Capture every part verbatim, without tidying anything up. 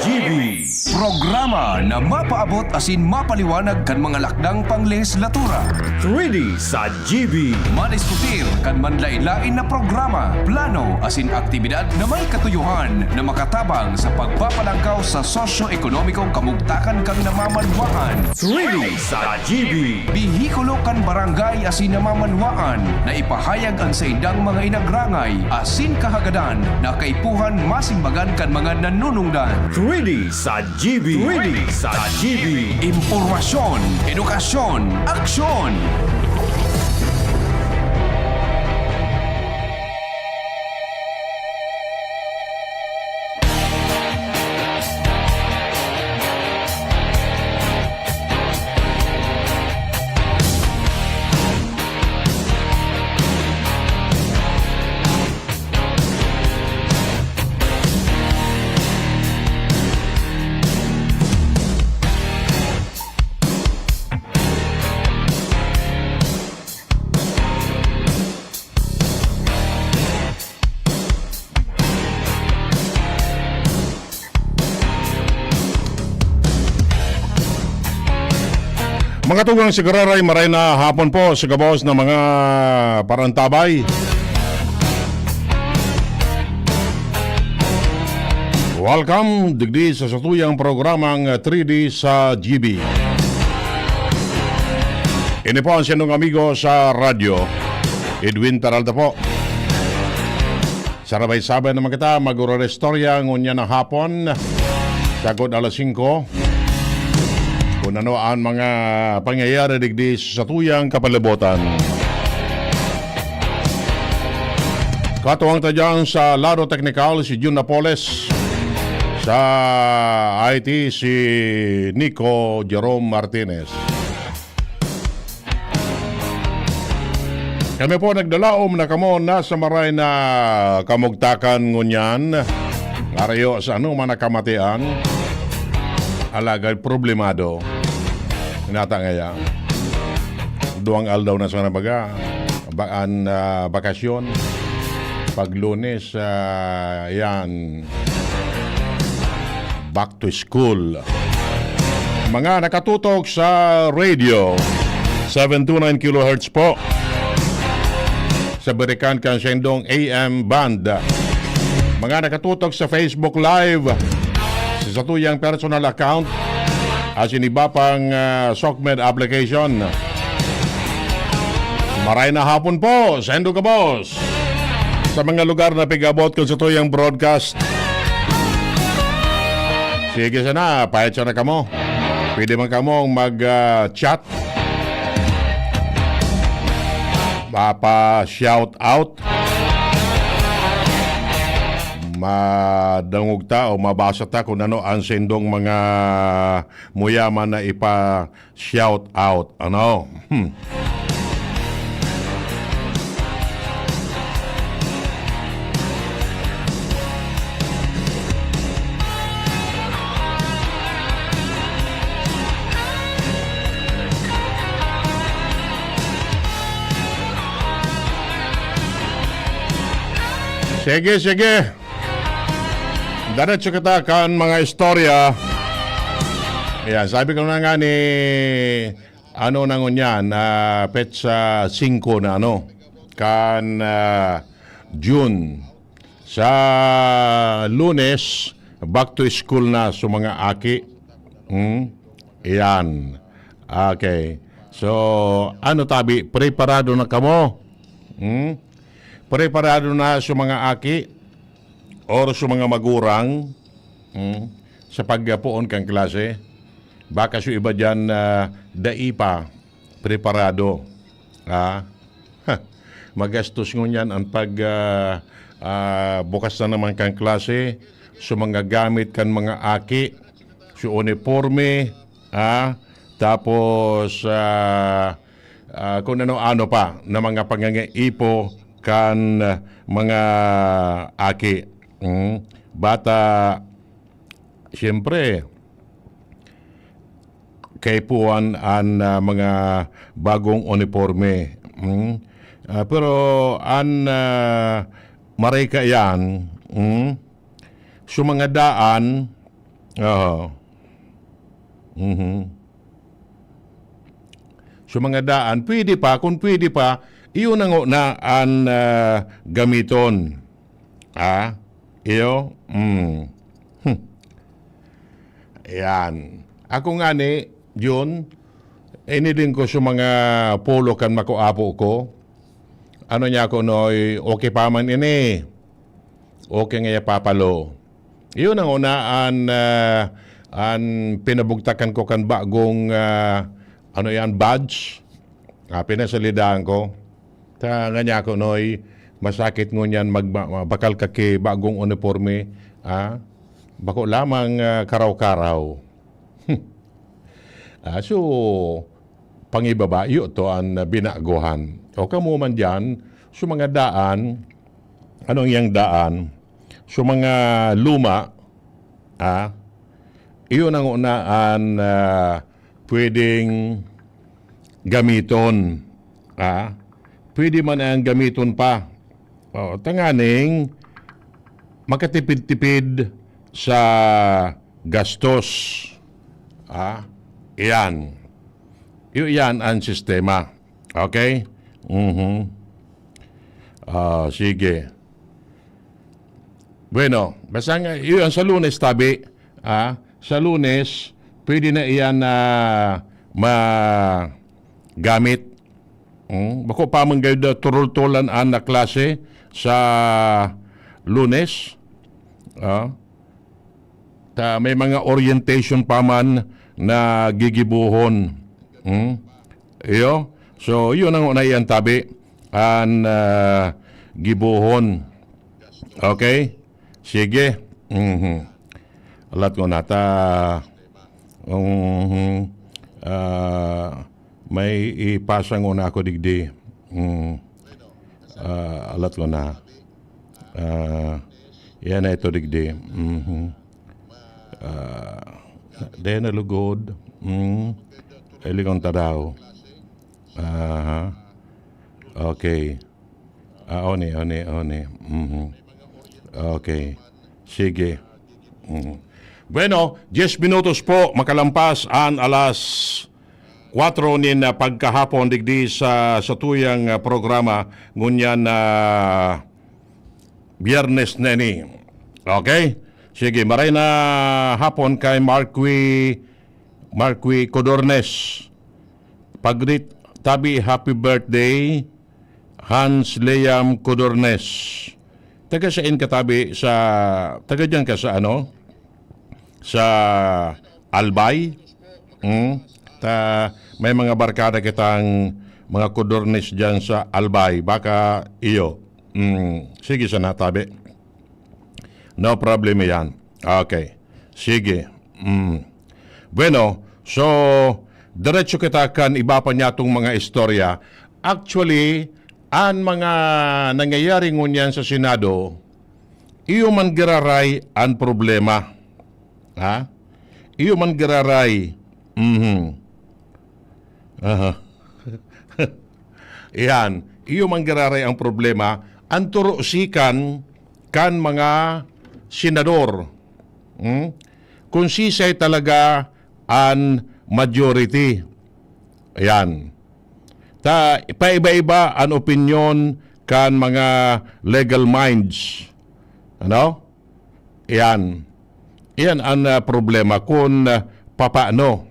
G B. Programa na mapaabot asin mapaliwanag kan mga lakdang panglehislatura. Three D sa G B. Madiskutir kan manlaen-laen na programa, plano asin aktibidad na may katuyohan na makatabang sa pagpapalangkaw sa sosyo-ekonomikong kamugtakan kan namamanwaan. Three D sa G B. Bihikulo kan barangay asin namamanwaan na ipahayag an saindang mga inagrangay asin kahagadan na kaipuhan masimbagan kan mga nanunungdan. Three D sa G B. Three D sa G B. Impormasyon, edukasyon, aksyon. Mga tugang, sigararay, maray na hapon po sa gabos na mga parantabay. Welcome digdi sa satuyang programang three D sa G B. Ini po ang siyang amigo sa radyo, Edwin Peralta po. Sarabay-sabay naman kita mag-uraristorya ngunyan na hapon, sagkod alas singko. Kung ano ang mga pangyayari digdi sa tuyang kapalibutan. Katuwang ta dyan sa lado teknikal, si Jun Napoles. Sa I T, si Nico Jerome Martinez. Kami po nagdalaom na kamo nasa maray na kamugtakan ngunyan, arayo sa anoman na kamatian, alagad problemado. Nata ngaya, duwang aldaw na sana baga, ba-, an, ah, bakasyon. Pag Lunes, ah, yan, back to school. Mga nakatutok sa radio, seven two nine kilohertz po. Sa birikan kan sendong A M band. Mga nakatutok sa Facebook Live, sa satuyang personal account, asin iba pang, ah, SOCMED application. Maray na hapon po, sendo ka, boss. Sa mga lugar na pig-abot kan satuyang broadcast. Sige sana, pahit sana kamo. Pwede man kamong mag, ah, chat. Mapa-shout out. Madangog ta o mabasa ta kung ano ang sendong mga muyaman na ipa-shout out. Ano? Hmm. Sige, sige. Diretso kita kan mga istorya. Ayan, sabi ko na nga ni, ano na ngunyan, ah, petsa singko na, ano, kan, ah, June. Sa Lunes, back to school na sa mga aki. Hmm? Ayan. Okay. So, ano tabi, preparado na kamo? Hmm? Preparado na sa mga aki or sa mga magurang, hmm, sa pagpoon kan klase? Baka sa iba diyan, ah, dai pa preparado. Ah? Magastos ngunyan ang pag, ah, ah, bukas na naman kan klase, sa mga gamit kan mga aki, sa uniporme, ah, tapos, ah, ah, kung ano-ano pa na mga pangangaipo kan, ah, mga aki. Mm. Bata, siyempre, kaipuhan an, ah, mga bagong uniporme. Mm. Ah, pero an, ah, maray kaiyan, mm, sa mga daan, Oo. Mhm. So, mga daan, pwede pa, kung pwede pa, iyon na ngona an, ah, gamiton. Ah, iyo? Hmm. Hmm. Ayan. Ako ngani, Jun, ini din ko sa mga polo kan makuapo ko. Ano niya ako, Noy, okay pa man ini. Okay nga ya, Papa Lo. Iyon ang una, an, ah, an pinabugtakan ko kan bagong, ah, ano yan, badge. Ah, pinasalidahan ko. Ta, nga niya ako, Noy, masakit ngunyan mag-, ma-, ma-, bakal ka ki bagong uniporme, ah, bako lamang, ah, karaw-karaw. Ah, so, pangibaba, iyo to an binaguhan. O kamo man diyan, so mga daan, anong yang daan? So mga luma, ah, iyo nang una an, ah, pwedeng gamiton. Ah, pwede man ang gamiton pa. O, tanganing makatipid-tipid sa gastos. Ah, iyan. Iyo yan ang sistema. Okay? Mhm. Ah, sige. Bueno, basta nga, iyo ang sa Lunes, tabi. Ah, sa Lunes, pwede na iyan na magamit. Hmm? Bako pa man gayud na turultulan an na klase sa Lunes. Ah, ta may mga orientation pa man na gigibohon. Hmm? Iyo. So, yun ang una yan, tabi. An, ah, gibohon. Okay? Sige. Mhm. Alat ko na ta. Mhm. Ah, may ipasa ngona ako digdi. Mm. Ah, alat ko na. Ah, yan na ito digdi. Mhm. Ah, dahil na lugod. Mm. Ilikon ta daw. Aha. Okay. Ah, oni, oni, oni. Mhm. Okay. Sige. Mhm. Bueno, diyes minutos po makalampas an alas kwatro nin, ah, pagkahapon digdi sa, sa tuyang, ah, programa ngunyan na Biyernes na ini. Okay? Sige, maray na hapon kay Marqui, Marqui Codornes. Pagrit, tabi, happy birthday, Hans Liam Codornes. Taga sain ka, tabi? Sa, taga diyan ka sa ano? Sa Albay? Hmm? Ta, may mga barkada kitang mga Codornes diyan sa Albay. Baka iyo. Hmm. Sige sana, tabi. No problem yan. Okay. Sige. Mm. Bueno, so, diretso kita kan iba pa niyatong mga istorya. Actually, an mga nangyayari ngunyan sa Senado, iyo man giraray an problema. Ha? Iyo man giraray. Mhm. Aha. Iyan, iyo man giraray ang problema, an turusikan kan mga senador. Hmm? Kung sisay talaga an majority. Ayan. Ta, paiba-iba an opinyon kan mga legal minds. Ano? Iyan. Iyan an, ah, problema kun, ah, papaano.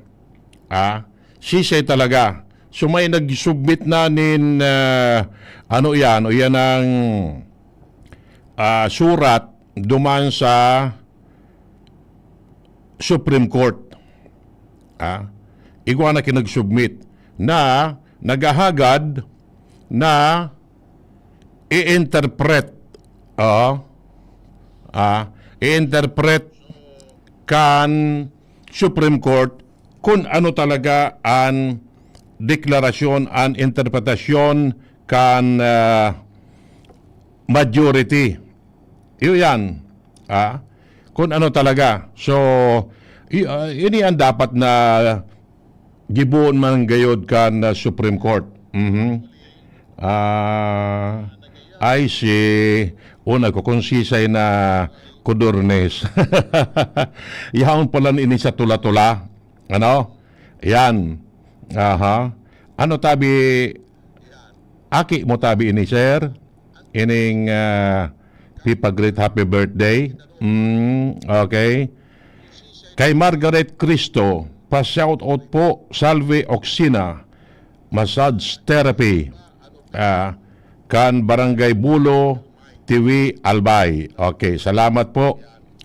Ah, sisay talaga. So, may nag-submit na nin, ah, ano iyan, o iyan ang, ah, surat duman sa Supreme Court. Ah, igwa na kinag-submit na naghahagad na i-interpret, oo, ah, i-interpret kan Supreme Court kun ano talaga an deklarasyon, an interpretasyon kan, ah, majority. Iyo yan. Ah, kun ano talaga. So, i-, ah, ini ang dapat na gibohon man gayod kan, ah, Supreme Court. Mhm. Ah, I see. Una ko, kung sisay na Codorniz. Yaon pala ini sa Tula-Tula. Ano? Yan. Aha. Ano tabi, aki mo tabi ini, sir? Ining, ah, pipag-greet happy birthday? Mm, okay. Kay Margaret Cristo, pa-shoutout po, Salve Oxina, massage therapy, ah, kan Barangay Bulo, Tiwi, Albay. Okay, salamat po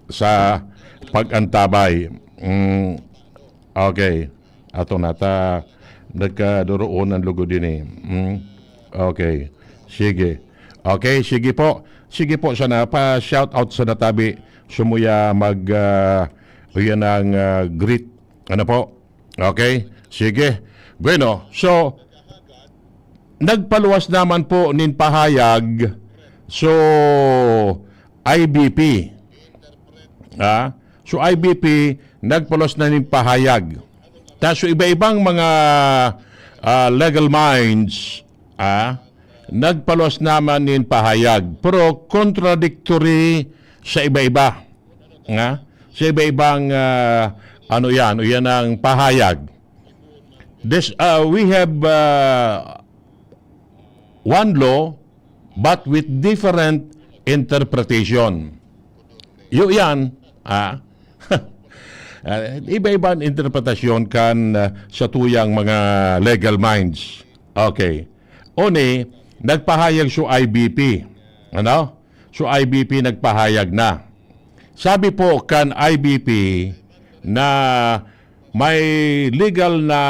sa pag-antabay. Mm, okay. Ato na ta, nagkadoroon ang lugod din eh. Mm, okay. Sige. Okay, sige po. Sige po, sana pa-shout out sa natabi. Sumuya mag, ah, yan ang, ah, greet. Ano po? Okay? Sige. Bueno, so, nagpaluwas naman po nin pahayag. So, I B P. Ah? So, I B P, nagpaluwas na nin pahayag. Ta, so, iba-ibang mga, ah, legal minds, ah, nagpaluwas naman nin pahayag. Pero contradictory sa iba-iba. Nga? Sa iba-ibang, ah, ano yan, o yan ang pahayag. This, ah, we have, ah, one law, but with different interpretation. Yo yan, ah, ah, iba-iba ang interpretasyon kan, ah, sa tuyang mga legal minds. Okay. Oni, nagpahayag so I B P. Ano? So I B P nagpahayag na. Sabi po kan I B P na may legal na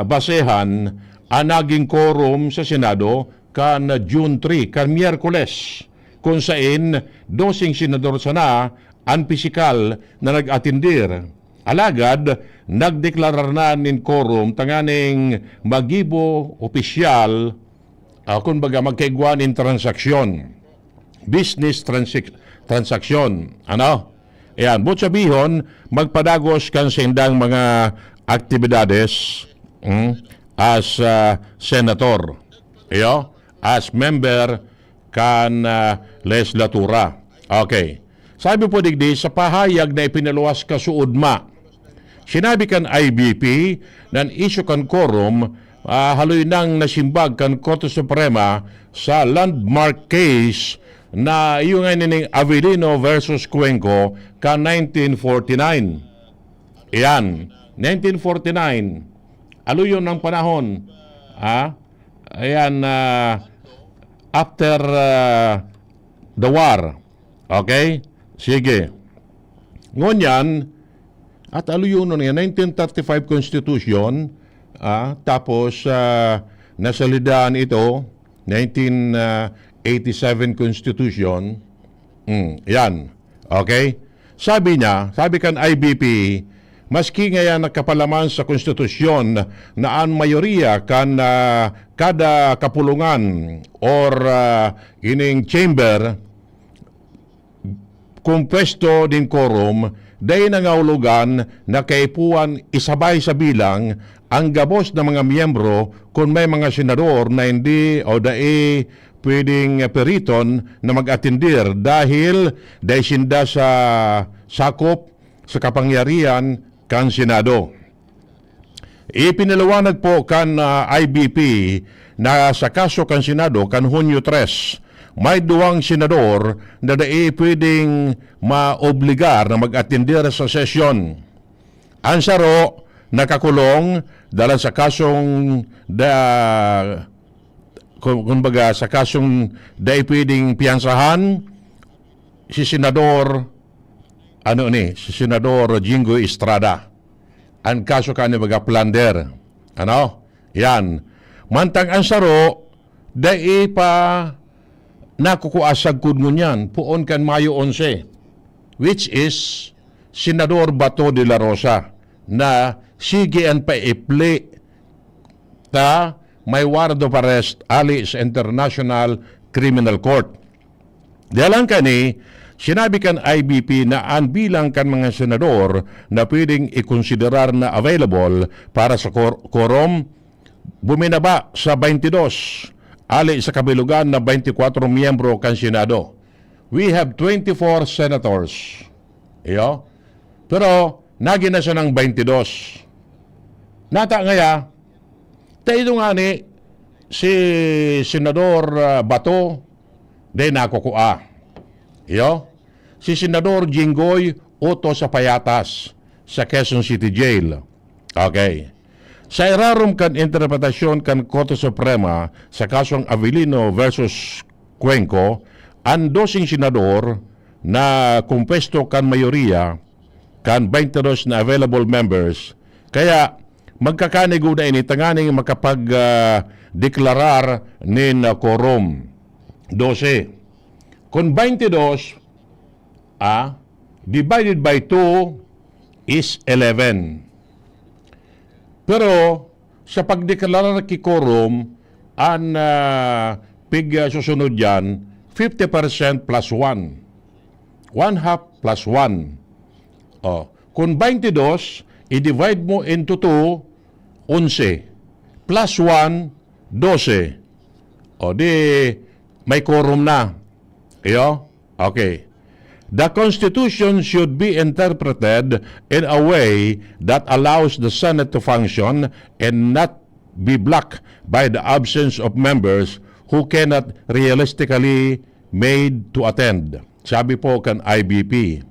basehan ang naging quorum sa Senado kan June three, kan Miyerkules, kung sain doseng senador sana an pisikal na nag-atendir. Alagad, nagdeklarar na nin quorum tanganing magibo opisyal, ah, kumbaga, magkaigwa nin transaksyon. Business transac-, transaksyon. Ano? Ayan, buot sabihon, magpadagos kan saindang mga aktibidades, mm, as, ah, senator. Iyo? As member kan, ah, lehislatura. Okay. Sabi po digdi, sa pahayag na ipinaluwas kasuodma, sinabi kan I B P na an isyu kan quorum, ah, haloy nang nasimbag kan Korte Suprema sa landmark case na iyo nga nining Avelino versus Cuenco kan nineteen forty-nine. Iyan, nineteen forty-nine, aluyon ng panahon, ah, ayan, ah, after, ah, the war. Okay? Sige. Ngunyan, at aluyonon niya, nineteen thirty-five Constitution, ah, tapos, ah, nasalidaan ito, nineteen eighty-seven Constitution. Mm, yan. Okay? Sabi niya, sabi kan I B P, maski ngayan nakapalaman sa konstitusyon na an mayoriya kan, ah, kada kapulungan or, ah, ining chamber, kompuesto nin quorum, dai nangahulugan na kaipuhan isabay sa bilang ang gabos na mga miyembro kun may mga senador na hindi o dai pwedeng periton na mag-atendir dahil dai sinda sa sakop sa kapangyarihan kan Senado. Ipinaliwanag po kan, ah, I B P na sa kaso kan Senado kan Hunyo tres, may duwang senador na dai pwedeng maobligar na mag-atender sa sesyon. Ang saro nakakulong dahil sa kasong da-, kun-, kumbaga, sa kasong dai pwedeng piyansahan, si Senador, ano ni, si Senador Jinggoy Estrada. Ang kaso kan mga plunder. Ano? Yan. Mantang ang saro, dai pa nakukua sagkod ngunyan, poon kan Mayo onse, which is Senador Bato de la Rosa, na sige an paipli ta may warrant of arrest ali sa International Criminal Court. Dalang kani, sinabi kan I B P na an bilang kan mga senador na pwedeng ikonsiderar na available para sa quor-, quorum buminaba sa twenty-dos, ali sa kabilugan na twenty-kwatro miyembro kan Senado. We have twenty-four senators. Iyo. Pero, nagin na siya ng twenty-dos. Nata ngaya, tayo nga ni si Senador, ah, Bato, di nakukua. Iyo. Si Senador Jinggoy uto sa Payatas, sa Quezon City Jail. Okay. Sa irarom kan interpretasyon kan Korte Suprema sa kasong Avelino versus Cuenco, an doseng senador na kumpuesto kan mayoriya kan twenty-dos na available members. Kaya magkakanigo na ini tanganing makapag, ah, deklarar nin, ah, quorum. Dose. Kung twenty-dos, ah, divided by two is eleven. Pero sa pagdeklarar ki quorum, an, ah, pig, ah, susunod yan, fifty percent plus one. One half plus one. Oh, kung twenty-dos, i-divide mo into two, onse. Plus one, dose. O di, may quorum na. Iyo? Okay. The Constitution should be interpreted in a way that allows the Senate to function and not be blocked by the absence of members who cannot realistically made to attend, sabi po kan I B P.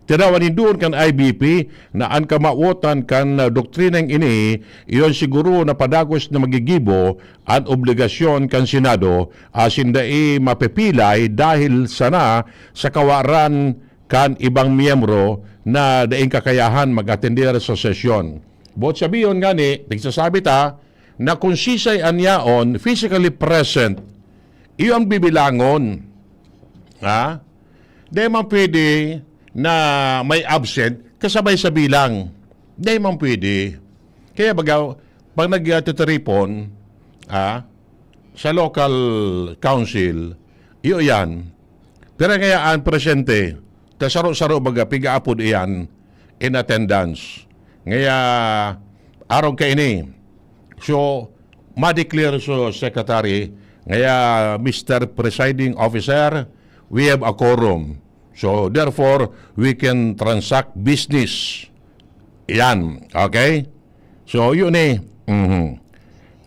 Tinawan nin duon kan I B P na an kamawotan kan, ah, doktrinang ini, iyon siguro na padagos na magigibo an obligasyon kan Senado asin dai mapipilay dahil sana sa kawaran kan ibang miyembro na daing kakayahan mag-atender sa sesyon. Buot sabihon ngani, nagsasabi ta na kung sisay an yaon physically present, iyo ang bibilangon. Ha? Di man pwede na may absent kasabay sa bilang. Di man pwede. Kaya baga, pag nagtitiripon, ha, sa local council, iyo yan. Pero kaya ang presente, ta saro-saro baga, pigaapod iyan in attendance. Ngaya, arog kaini. So, ma-declare so secretary, ngaya, "Mister Presiding Officer, we have a quorum. So, therefore, we can transact business." Yan, okay? So, yun eh. Mhm.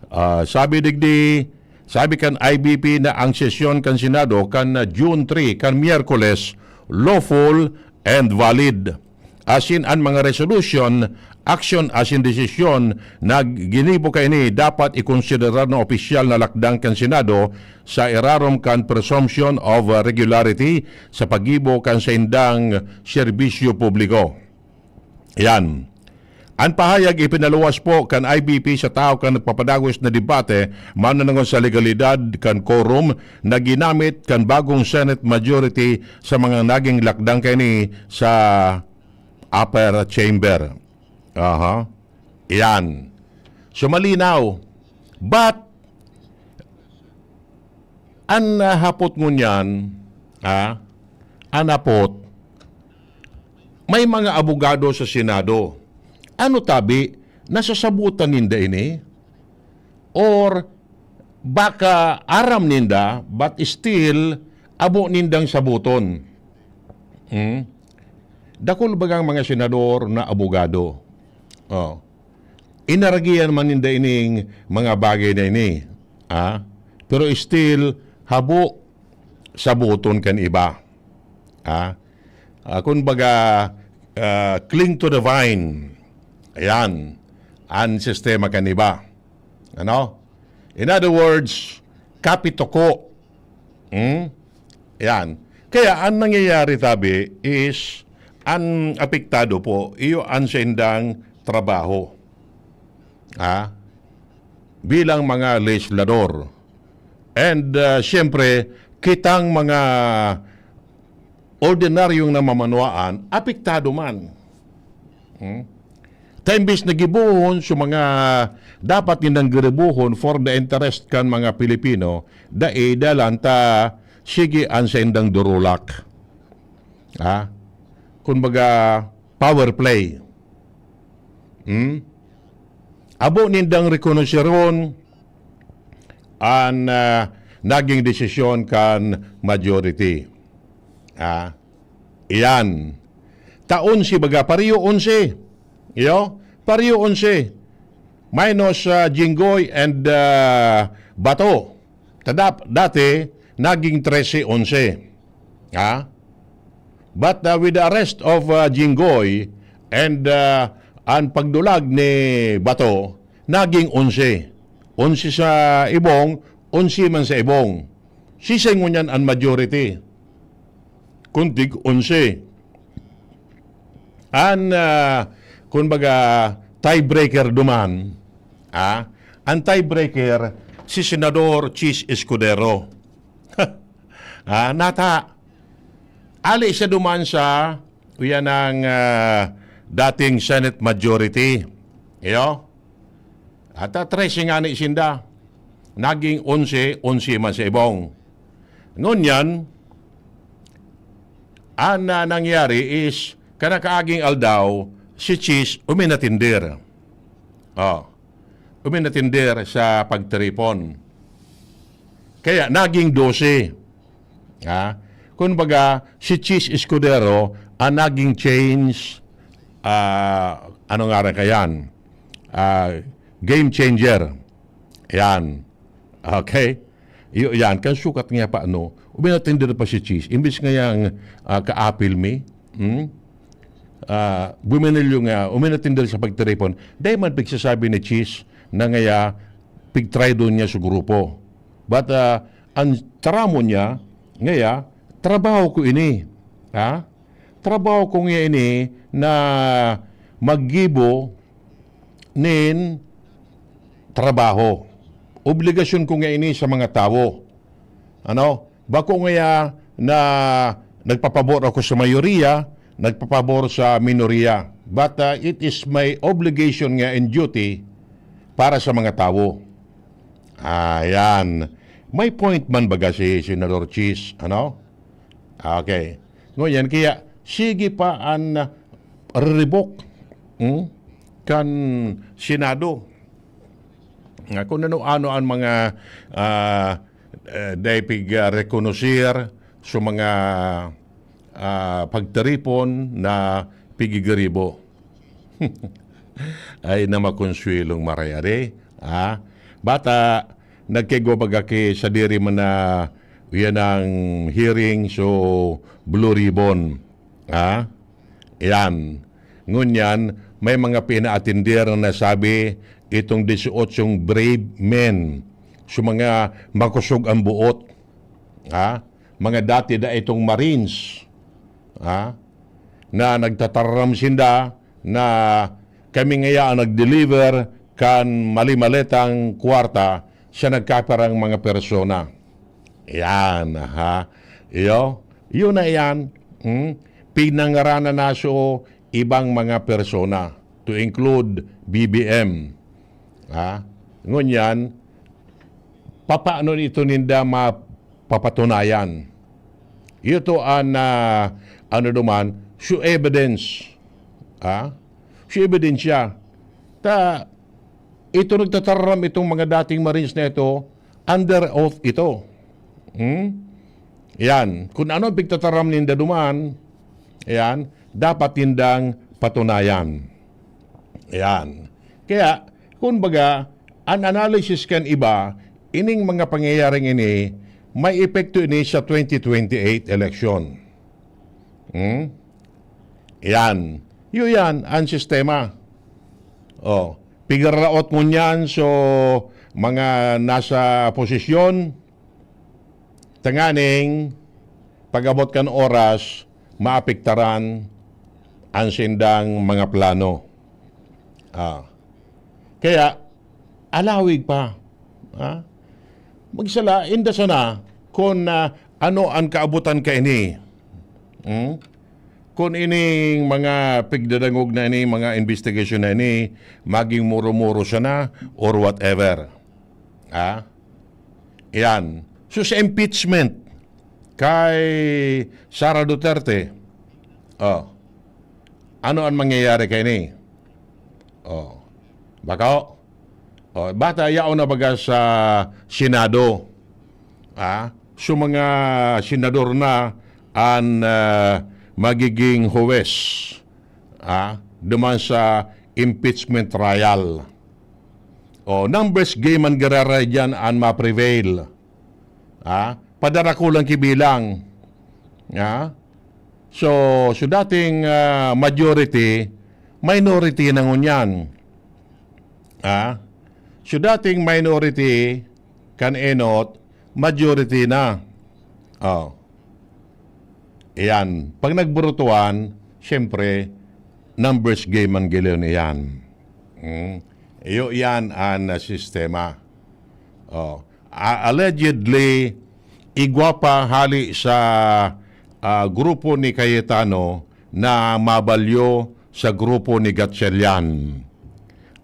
Ah, sabi digdi, sabi kan I B P na ang sesyon kan Senado kan, ah, June three, kan Miyerkules, lawful and valid. Asin an mga resolution, action asin desisyon na ginibo kaini dapat ikonsiderar na opisyal na lakdang kan Senado sa irarom kan presumption of, ah, regularity sa paggibo kan saindang serbisyo publiko. Yan. An pahayag ipinaluwas po kan I B P sa tawo kan nagpapadagos na debate mananangod sa legalidad kan quorum na ginamit kan bagong Senate majority sa mga naging lakdang kaini sa upper chamber. Aha. Yan. So, malinaw. But, an, ah, hapot ngunyan, ah, an hapot, may mga abogado sa Senado. Ano tabi, nasasabutan ninda ini? Or baka aram ninda, but still, abo nindang sabuton? Hmm? Dakul bagang mga senador na abogado. Oh. Inaragian man ninda ining mga bagay na ini. Ah? Pero still, habo sabuton kan iba. Ah? Ah, kun baga, ah, cling to the vine. Ayan. An sistema kan iba. Ano? In other words, kapitoko. Hmm? Yan. Kaya ang nangyayari, tabi, is an apektado po, iyo an saindang trabaho. Ha? Bilang mga legislador. And, ah, siyempre, kitang mga ordinaryong namamanuaan, apektado man. Hmm? Ta imbes na gibohon sa mga dapat nindang giribohon for the interest kan mga Pilipino, dai dalan ta sige an saindang durulak. Ha? Kumbaga, power play. Hmm? Abo nindang rekonoseron an, ah, naging desisyon kan majority. Ah, iyan. Ta onse baga, pareho onse. Iyo? Pareho onse. Minus, ah, Jinggoy and, ah, Bato. Ta dap-, dati, naging trese onse. Ha? But, ah, with the arrest of, ah, Jinggoy and, ah, an pagdulag ni Bato, naging onse. Onse sa Ibong, onse man sa Ibong. Siisay ngunyan an majority? Kun tig-onse. An, ah, kumbaga, tiebreaker duman, ah, an tiebreaker, si Senador Chiz Escudero. Ah, nata, ali siya duman sa, uyan ang, ah, dating Senate majority. Iyo? At, ah, trese ngani sinda. Naging onse, onse man sa Ibong. Ngunyan, an, ah, nangyari is, kanakaaging aldaw, si Chiz uminatinder. Oh, uminatinder sa pagtiripon. Kaya naging dose. Ha? Kumbaga, si Chiz Escudero ang naging change, ah, ano nga rin kayan? Ah, game changer. Yan. Okay? Iyo yan. Kan sukat nga pa, no? Uminatender pa si Chiz. Imbis nga yang, ah, kaapil mi, hmm? Ah, buminilyo nga, uminatender sa pagtiripon. Dahil man pigsasabi ni Chiz na ngaya pigtraidor niya sa grupo. But, ah, ang taramo niya, ngaya, trabaho ko ini. Ha? Trabaho ko nga ini na maggibo nin trabaho. Obligasyon ko nga ini sa mga tawo. Ano? Bako ngaya na nagpapabor ako sa mayoriya, nagpapabor sa minoriya. But, ah, it is my obligation nga and duty para sa mga tawo. Ayan. May point man baga si Senador Chiz, ano? Okay. Ngunyan, kaya sige pa an riribok, hmm, kan Senado. Nga kung ano-ano ang mga, ah, eh, dai pig, ah, rekonosir sa mga, ah, pagtiripon na pigigiribo. Ay, na makonsuelong marayari, ha? Bata, nagkaigwa baga ki sadiri man na yan ang hearing, so Blue Ribbon, ha? Yan. Ngunyan, may mga pinaatender na nasabi itong dieciochong brave men, so mga makosog ang buot, ha? Mga dati da itong Marines, ha? Na nagtataram sinda na kami ngaya ang nag-deliver kan mali-maletang kwarta sa nagkapirang mga persona. Yan, ha? Iyo, yun na yan. Hmm? Pinangaranan na so ibang mga persona, to include B B M. Ha? Ngunyan, papaano ito ninda mapapatunayan? Ito an, ah, ano naman, show evidence. Ha? Show evidence siya. Ta, ito nagtataram itong mga dating Marines na ito, under oath ito. Hmm? Yan. Kung ano ang pigtataram ninda duman, yan, dapat nindang patunayan. Yan. Kaya, kumbaga, an analysis kan iba, ining mga pangyayaring ini, may epekto ini sa twenty twenty-eight election. Hmm? Yan. Iyo yan, ang sistema. Oh, pigararaot ngunyan, so, mga nasa posisyon, tanganing pag-abot kan oras, maapektaran an sindang mga plano. Ah. Kaya, alawig pa. Ha? Magsala, inda sana kung, ah, ano ang kaabutan kaini. Hmm? Kung ining mga pigdadangog na ini, mga investigasyon na ini, maging muro-muro sana or whatever. Ha? Yan. So, sa impeachment kay Sara Duterte, oh, ano ang mangyayari kaini? Oh, bako? Oh, bata, yaon na baga sa Senado. Ah, so mga senador na an, ah, magiging huwes, ah, duman sa impeachment trial. O, numbers game an gararay diyan an ma-prevail. Ah, padarakulang kibilang. Ah, so, so dating, ah, majority, minority na ngunyan. Ah, so dating minority, kan enot, majority na. Oh. Iyan. Pag nagburutuhan, siyempre, numbers game ang giliw niyan. Mm. Iyo yan an, ah, sistema. Oh. A-, allegedly, igwa pa hali sa, ah, grupo ni Cayetano na mabalyo sa grupo ni Gatchalian.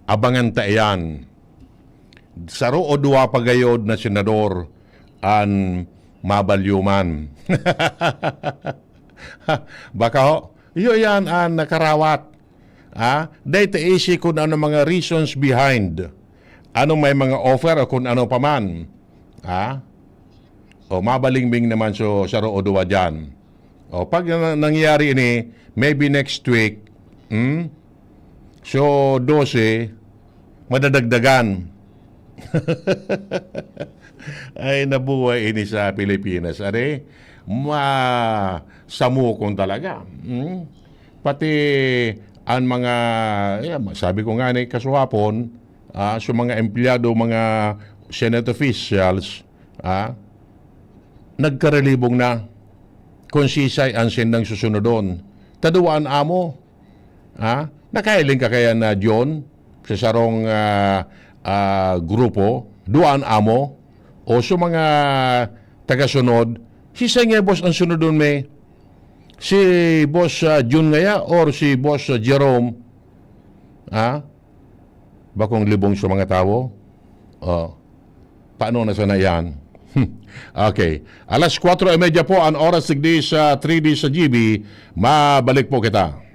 Abangan ta iyan. Saro o duwa pa gayod na senador an mabalyo man. Baka ho, iyo yan an nakarawat. Ah, dahil ta isi kung ano mga reasons behind. Ano may mga offer o kung ano pa man. Ah? O, mabalingbing naman so saro o duwa dyan. O, pag na-, nangyari ini, maybe next week, hmm? So, dose, madadagdagan. Ay, nabuhay ini sa Pilipinas. Are, masamukon talaga. Hmm? Pati ang mga, yan, sabi ko nga ni kasuhapon, ah, sa mga empleyado, mga Senate officials, ah, nagkarelibong na kung sisay ang sindang susunodon. Ta duwa an amo. Ah, nakahiling ka kaya na, John, sa sarong, ah, ah, grupo, duwa an amo, o sa mga tagasunod, sisay nga boss ang sunodon mi? Si Boss, ah, Jun ngaya or si Boss, ah, Jerome? Ha? Bakong libong sa mga tawo? Oh. Paano na sana yan? Okay. Alas kwatro y media po ang oras digdi sa three D sa G B. Mabalik po kita.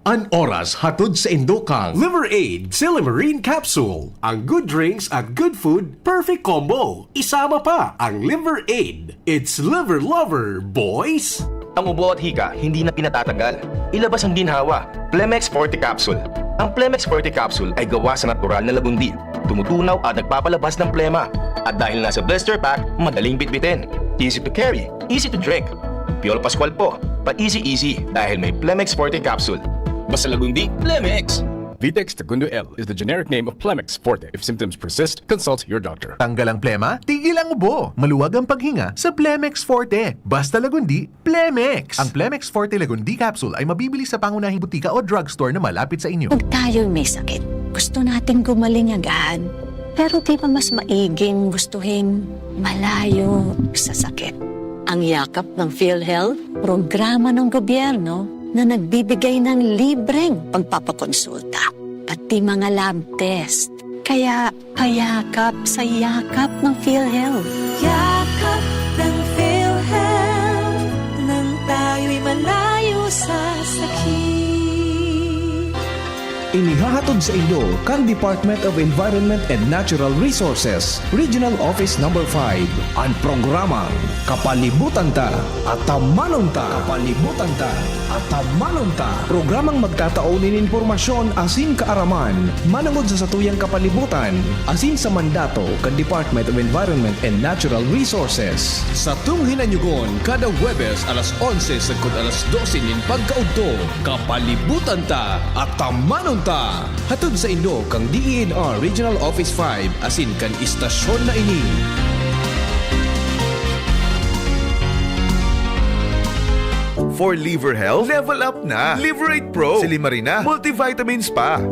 An oras hatod sa indo kan Liver Aid Silimarin Capsule. Ang good drinks at good food, perfect combo. Isama pa ang Liver Aid. It's Liver Lover, boys! Ang ubo at hika, hindi na pinatatagal. Ilabas ang ginhawa. Plemex Forte Capsule. Ang Plemex Forte Capsule ay gawa sa natural na lagundi. Tumutunaw at nagpapalabas ng plema. At dahil nasa blister pack, madaling bitbitin. Easy to carry, easy to drink. Piolo Pascual po, pa-easy-easy dahil may Plemex Forte Capsule. Basta lagundi, Plemex! Vitex Tagundo L is the generic name of Plemex Forte. If symptoms persist, consult your doctor. Tanggal ang plema, tigil ang ubo. Maluwag ang paghinga sa Plemex Forte. Basta lagundi, Plemex! Ang Plemex Forte Lagundi Capsule ay mabibili sa pangunahing butika o drugstore na malapit sa inyo. Pag tayo'y may sakit, gusto nating gumaling agad. Pero di ba mas maiging gustuhin malayo sa sakit? Ang Yakap ng PhilHealth, programa ng gobyerno na nagbibigay ng libreng pagpapakonsulta, pati mga lab test. Kaya payakap sa Yakap ng PhilHealth. Yakap ng PhilHealth, nang tayo'y malayo sa sakit. Inihahatod sa inyo kan Department of Environment and Natural Resources, Regional Office Number five, an programang Kapalibutan Ta, Atamanon Ta. Kapalibutan Ta, Atamanon Ta. Programang magtatao nin impormasyon asin kaaraman manongod sa satuyang kapalibutan asin sa mandato kan Department of Environment and Natural Resources. Satong hinanyugon kada Huwebes alas onse sagkod alas dose nin pagkaudto. Kapalibutan Ta, Atamanon Ta! Hatod sa indo kan D E N R Regional Office five asin kan istasyon na ini. For liver health, level up na. Liverate Pro, Silimarina, multivitamins pa.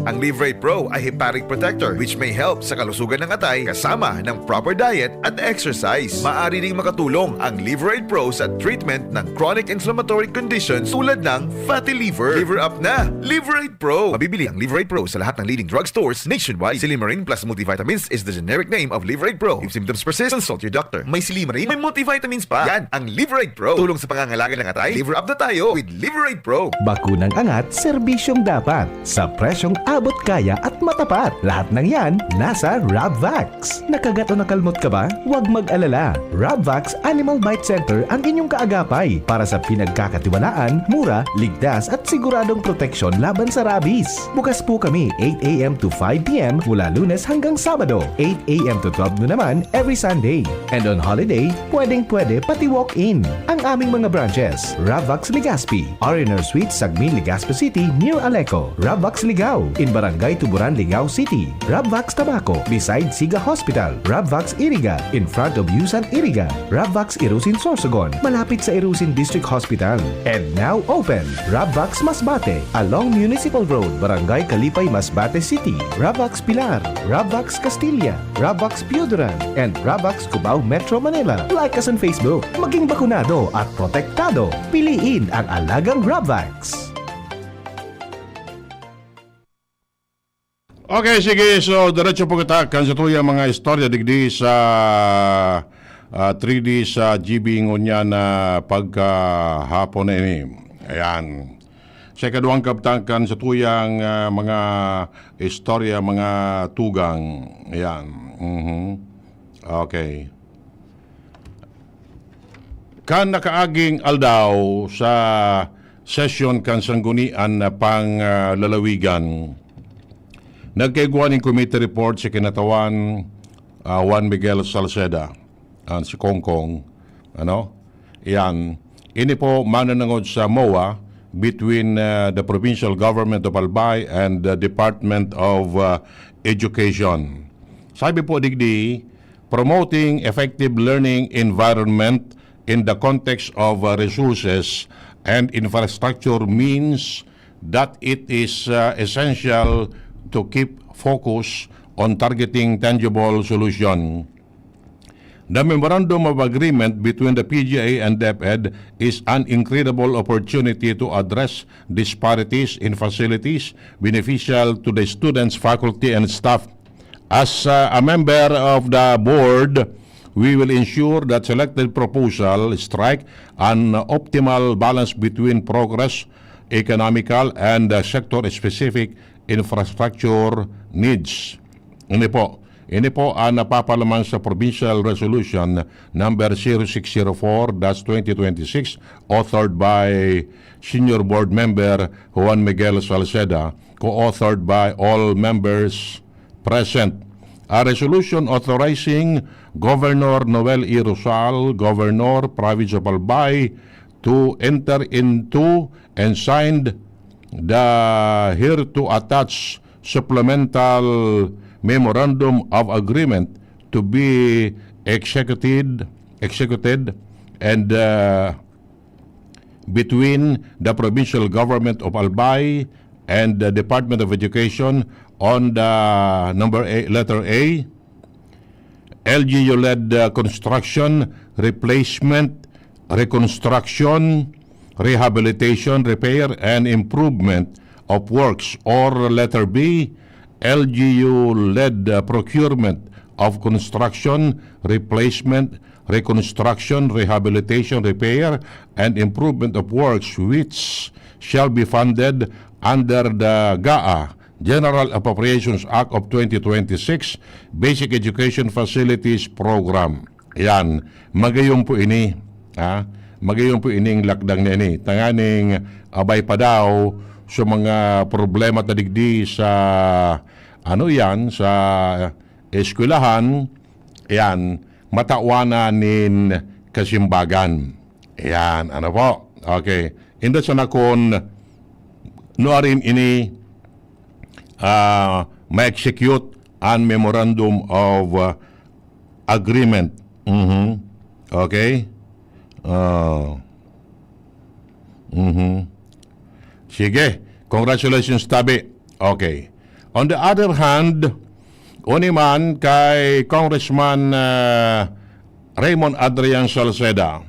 Ang Liverate Pro ay hepatic protector, which may help sa kalusugan ng atay kasama ng proper diet at exercise. Maaari ding makatulong ang Liverate Pro sa treatment ng chronic inflammatory conditions tulad ng fatty liver. Liver up na! Liverate Pro! Mabibili ang Liverate Pro sa lahat ng leading drugstores nationwide. Silimarin plus multivitamins is the generic name of Liverate Pro. If symptoms persist, consult your doctor. May Silimarin, may multivitamins pa. Yan ang Liverate Pro. Tulong sa pangangalaga ng atay. Liver up na tayo with Liverate Pro. Bakunang angat, serbisyong dapat, sa presyong Abot kaya at matapat. Lahat ng yan, nasa Rabvax. Nakagat o nakalmot ka ba? Huwag mag-alala. Rabvax Animal Bite Center ang inyong kaagapay para sa pinagkakatiwalaan, mura, ligtas at siguradong proteksyon laban sa rabies. Bukas po kami eight a m to five p m mula Lunes hanggang Sabado, eight a m to twelve noon naman every Sunday. And on holiday, pwedeng-pwede pati walk-in. Ang aming mga branches, Rabvax Legazpi, R and R Suite, Sagmin, Legazpi City, near Aleco, Rabvax Ligao, in Barangay Tuburan, Ligao City, Rabvax Tabaco, beside Siga Hospital, Rabvax Iriga, in front of Yusan Iriga, Rabvax Irusin Sorsogon, malapit sa Irusin District Hospital. And now open, Rabvax Masbate, along Municipal Road, Barangay Kalipay, Masbate City, Rabvax Pilar, Rabvax Castilla, Rabvax Pioduran, and Rabvax Cubao, Metro Manila. Like us on Facebook. Maging bakunado at protektado. Piliin ang alagang Rabvax. Okay, sige. So, diretso po kita kan sa tuyang mga istorya digdi sa, ah, three D sa G B ngunyan na pagkahapon na ini. Ayan. Sa ikaduhang kabtang kan sa tuyang, ah, mga istorya, mga tugang. Ayan. Mhm. Okay. Kan nakaaging aldaw sa sesyon kan Sanggunian na Panglalawigan, nagkaigwa nin committee report si kinatawan, ah, Juan Miguel Salceda, an si Kongkong, ano? Iyan, ini po mananangod sa MOA between, ah, the provincial government of Albay and the Department of, ah, Education. Sabi po digdi, promoting effective learning environment in the context of, uh, resources and infrastructure means that it is, uh, essential to keep focus on targeting tangible solution. The Memorandum of Agreement between the P G A and DepEd is an incredible opportunity to address disparities in facilities beneficial to the students, faculty, and staff. As, uh, a member of the board, we will ensure that selected proposal strike an optimal balance between progress, economical, and, uh, sector-specific infrastructure needs. Ini po, ini po ang napapalaman sa Provincial Resolution number zero six zero four dash twenty twenty-six, authored by Senior Board Member Juan Miguel Salceda, co-authored by all members present. A resolution authorizing Governor Noel E. Rosal, Governor, Province of Albay, to enter into and signed the hereto attached supplemental memorandum of agreement to be executed, executed and, uh, between the provincial government of Albay and the Department of Education on the number A, letter A, L G U-led, uh, construction, replacement, reconstruction, rehabilitation, repair, and improvement of works, or letter B, L G U-led, uh, procurement of construction, replacement, reconstruction, rehabilitation, repair, and improvement of works which shall be funded under the GAA, General Appropriations Act of twenty twenty-six, Basic Education Facilities Program. Yan. Magayon po ini, ha? Magayon po ining lakdang na ini. Tanganing abay pa daw sa mga problema ta digdi sa, ano yan, sa eskwelahan, yan, matawanan nin kasimbagan. Yan, ano po? Okay. Inda sana kun nuarin ini, ah, ma-execute an Memorandum of, ah, Agreement. Mhm. Okay? Ah. Mhm. Sige. Congratulations, tabi. Okay. On the other hand, uni man kay Congressman, ah, Raymond Adrian Salceda,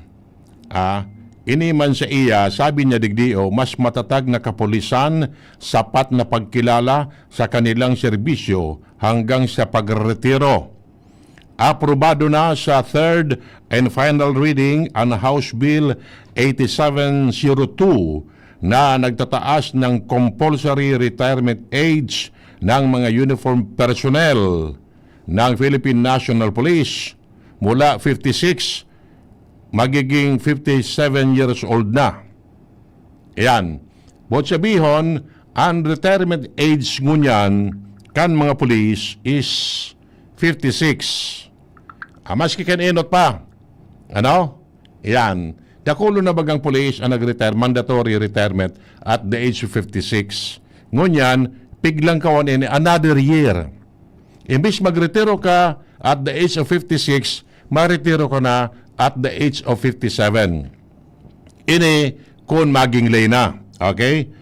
ah, ini man sa iya, sabi niya digdi, oh, mas matatag na kapulisan, sapat na pagkilala sa kanilang serbisyo hanggang sa pagretiro. Aprobado na sa third and final reading ang House Bill eighty-seven zero two na nagtataas ng compulsory retirement age ng mga uniform personnel ng Philippine National Police mula fifty-six, magiging fifty-seven years old na. Yan. Buot sabihon, ang retirement age ngunyan kan mga pulis is fifty-six. Ah, maski kan enot pa. Ano? Yan. Dakulo na bagang pulis ang nag-retire, mandatory retirement at the age of fifty-six. Ngunyan, piglang kawan ini, another year. Imbis magretiro ka at the age of fifty-six, maretiro ka na at the age of fifty-seven. Ini kun maging ley na. Okay?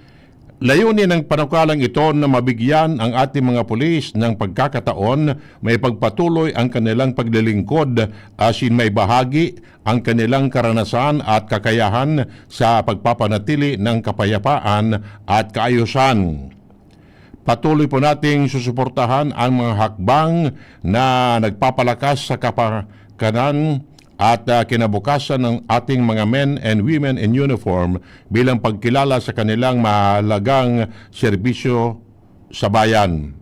Layunin ng panukalang ito na mabigyan ang ating mga pulis ng pagkakataon may pagpatuloy ang kanilang paglilingkod, asin may bahagi ang kanilang karanasan at kakayahan sa pagpapanatili ng kapayapaan at kaayusan. Patuloy po nating susuportahan ang mga hakbang na nagpapalakas sa kapakanan at, ah, kinabukasan ng ating mga men and women in uniform bilang pagkilala sa kanilang mahalagang serbisyo sa bayan